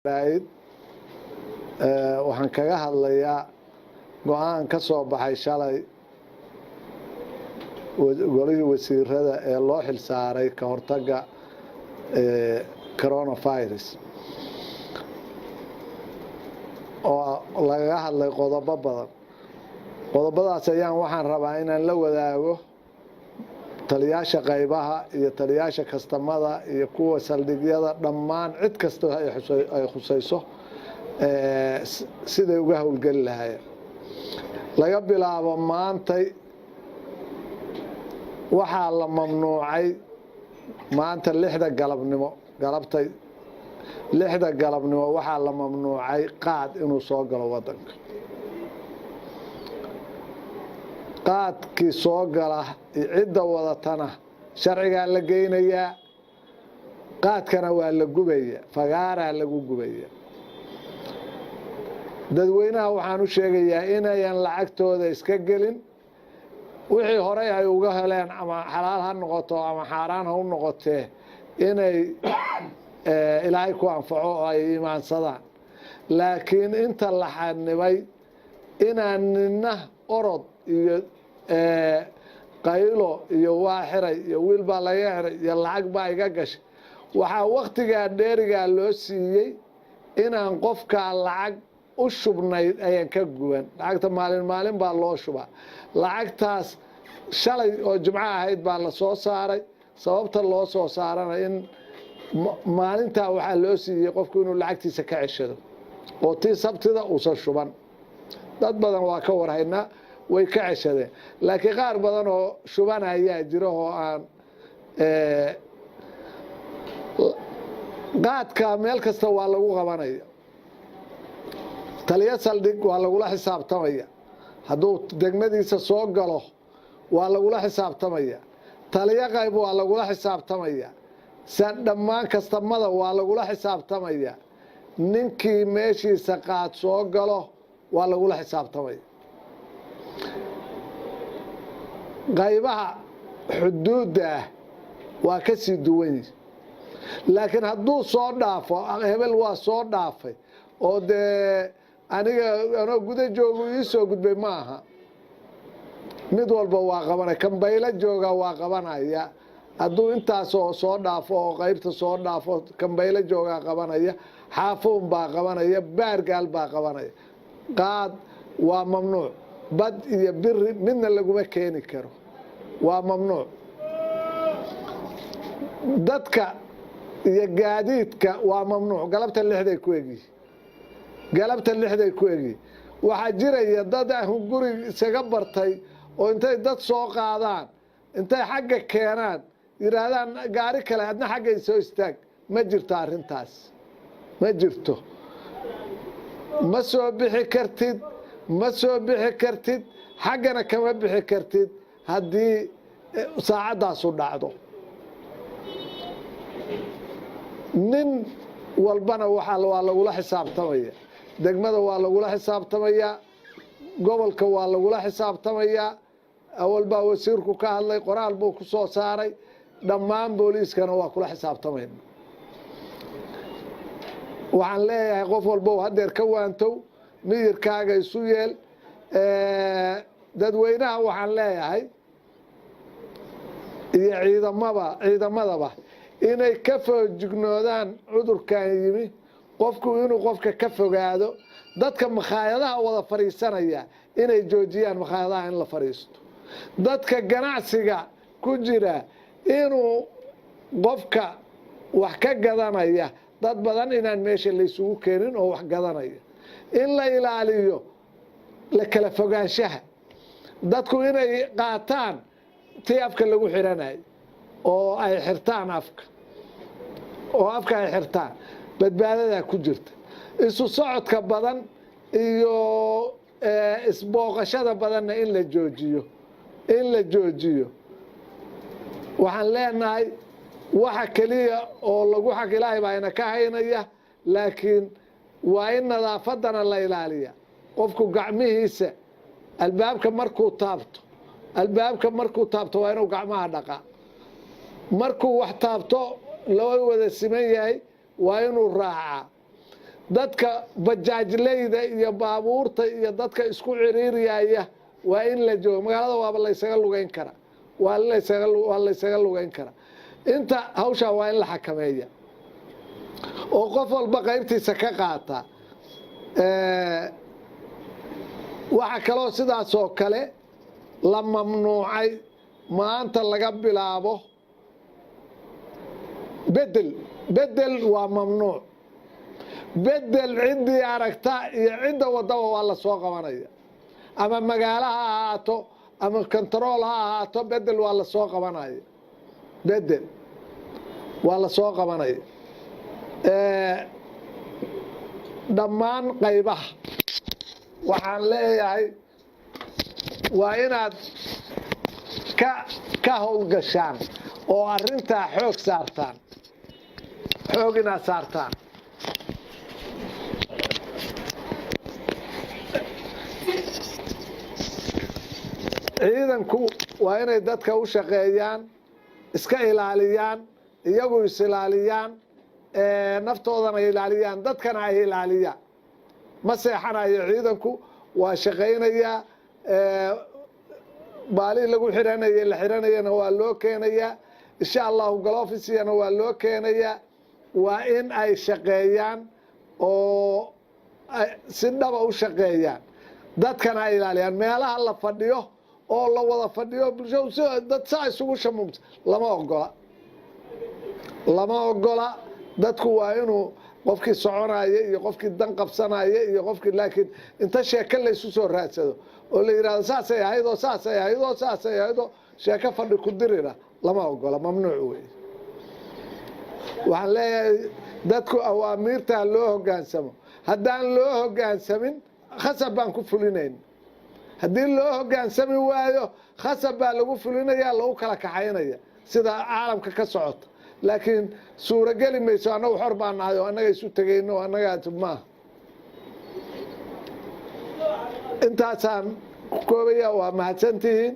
Jaraa'id waxaan kaga hadlayaa go-aan ka soo baxay shalay golihii wasiirada ee loo xilsaaray ka hortagga coronavirus, oo lagaga hadlay qodobo badan. Qodobadaas ayaan waxaan rabaa inaan la wadaago taliyaasha qaybaha iyo taliyaasha kastamada iyo kuwa saldhigyada, dhammaan cid kasta ay khusayso siday uga howlgeli lahaayeen. Laga bilaabo maantay waxaa la mamnuucay, maanta 6da galabnimo, galabtay 6da galabnimo, waxaa la mamnuucay qaad inuu soo galo wadanka. Qaadkii soo gala cidda wadatana sharcigaa la geynayaa, qaadkana waa la gubaya, fagaaraa lagu gubaya. Dadweynaha waxaan u sheegayaa inayan lacagtooda iska gelin wixii horey ay uga heleen, ama xalaal ha noqoto ama xaaraan ha u noqotee, inay Ilaahay ku anfaco oo ay iimaansadaan. Laakiin inta la xanibay inaan nina orod iyo qaylo iyo waa xiray iyo wiil baa laga xiray iyo lacag baa iga gashay. Waxaa waktigaa dheerigaa loo siiyey inaan qofkaa lacag u shubnayd ayaan ka guban. Lacagta maalin maalin baa loo shubaa. Lacagtaas shalay oo jimco ahayd baa la soo saaray. Sababta loo soo saarana in maalintaa waxaa loo siiyey qofku inuu lacagtiisa ka ceshado oo tii Sabtida uusan shuban. Dad badan waa ka warhaynaa, way ka ceshadeen, laakiin qaar badan oo shubanayaa jira oo aan qaadka meel kasta waa lagu qabanaya. Taliyo saldhig waa lagula xisaabtamaya hadduu degmadiisa soo galo, waa lagula xisaabtamaya. Taliyo qayb waa lagula xisaabtamaya. Dhammaan kastamada waa lagula xisaabtamaya. Ninkii meeshiisa qaad soo galo waa lagula xisaabtamaya. Qaybaha xuduudda ah waa ka sii duwan yihi, laakiin hadduu soo dhaafo, hebel waa soo dhaafay oo dee aniga anoo guda joogu ii soo gudbay, ma aha. Mid walba waa qabanaya. Kambaylo jooga waa qabanaya hadduu intaasoo soo dhaafo oo qaybta soo dhaafo. Kambaylo joogaa qabanaya, Xaafuun baa qabanaya, Baargaal baa qabanaya. Qaad waa mamnuuc, bad iyo biri midna laguma keeni karo, waa mamnuuc. Dadka iyo gaadiidka waa mamnuuc. Galabta 6day ku egyihi, galabta 6day ku egyihi. Waxaa jiraya dad guri isaga bartay oo intay dad soo qaadaan, intay xagga keenaan, yidhaahdaan gaari kale adna xagga soo istaag. Ma jirto arrintaas, ma jirto. Ma soo bixi kartid, ma soo bixi kartid, xaggana kama bixi kartid haddii saacaddaasu dhacdo. Nin walbana waa lagula xisaabtamaya. Degmada waa lagula xisaabtamayaa, gobolka waa lagula xisaabtamayaa. Awal baa wasiirku ka hadlay, qoraal buu ku soo saaray. Dhammaan booliiskana waa kula xisaabtamayna. Waxaan leeyahay qof walbow haddeer ka waantow, miyirkaaga isu yeel. Dadweynaha waxaan leeyahay iyo ciidamaba, ciidamadaba, inay ka foojignoodaan cudurkan yimi. Qofku inuu qofka ka fogaado. Dadka makhaayadaha wada fadhiisanaya inay joojiyaan makhaayadaha in la fadhiisto. Dadka ganacsiga ku jira inuu qofka wax ka gadanaya dad badan inaan meesha laysugu keenin oo wax gadanaya. In la ilaaliyo la kala fogaanshaha. Dadku inay qaataan tii afka lagu xiranayo oo ay xirtaan afka, oo afka ay xirtaan, badbaadadaa ku jirta. Isu socodka badan iyo isbooqashada badanna in la joojiyo, in la joojiyo. Waxaan leenahay waxa keliya oo lagu xaq Ilaahay baa ina ka haynaya, laakiin waa in nadaafadana la ilaaliya. Qofku gacmihiisa albaabka markuu taabto, albaabka markuu taabto, waa inuu gacmaha dhaqaa. Markuu wax taabto loo wada siman yahay waa inuu raacaa. Dadka bajaajleyda iyo baabuurta iyo dadka isku ciriiriyaya waa in la joogo. Magaalada waaba laysaga lugeyn karaa, waa laysaga lugeyn karaa. Inta hawshaa waa in la xakameeya oo qof walba qaybtiisa ka qaata. Waxaa kaloo sidaas oo kale la mamnuucay maanta laga bilaabo bedel. Bedel waa mamnuuc. Bedel ciddii aragta iyo cidda wadaba waa la soo qabanaya, ama magaalo ha ahaato ama kontarool ha ahaato. Bedel waa la soo qabanaya, bedel waa la soo qabanaya. Dhammaan qaybaha waxaan leeyahay waa inaad ka howlgashaan oo arrintaa xoog saartaan, xoog inaad saartaan. Ciidanku waa inay dadka u shaqeeyaan, iska ilaaliyaan, iyagu is ilaaliyaan, naftoodana ilaaliyaan, dadkana ay ilaaliyaan. Ma seexanayo ciidanku, waa shaqaynayaa. Baalihii lagu xiranayay la xiranayana waa loo keenayaa, insha Allahu. Galofisiyana waa loo keenayaa. Waa in ay shaqeeyaan oo si dhaba u shaqeeyaan, dadkana ay ilaaliyaan. Meelaha la fadhiyo oo la wada fadhiyo bulshadu si dad saa isugu shamuumta lama ogola, lama ogola. Dadku waa inuu qofkii soconaya iyo qofkii dan qabsanaya iyo qofkii, laakiin inta sheeke la isu soo raadsado oo la yidhahdo saasay ahayd oo saasay ahayd oo saasay ahayd oo sheeko fadhi ku dirira lama ogola, mamnuuc wey. Waxaan leeyahay dadku awaamiirta loo hogaansamo. Haddaan loo hogaansamin, khasab baan ku fulinayn. Haddii loo hogaansami waayo, khasab baa lagu fulinaya, lagu kala kaxaynaya sida caalamka ka socota. Laakiin suurageli mayso annagu xor baa nahay oo annaga isu tegayno, annagaa maaha. Intaasaan ku koobaya. Waa mahadsantihiin.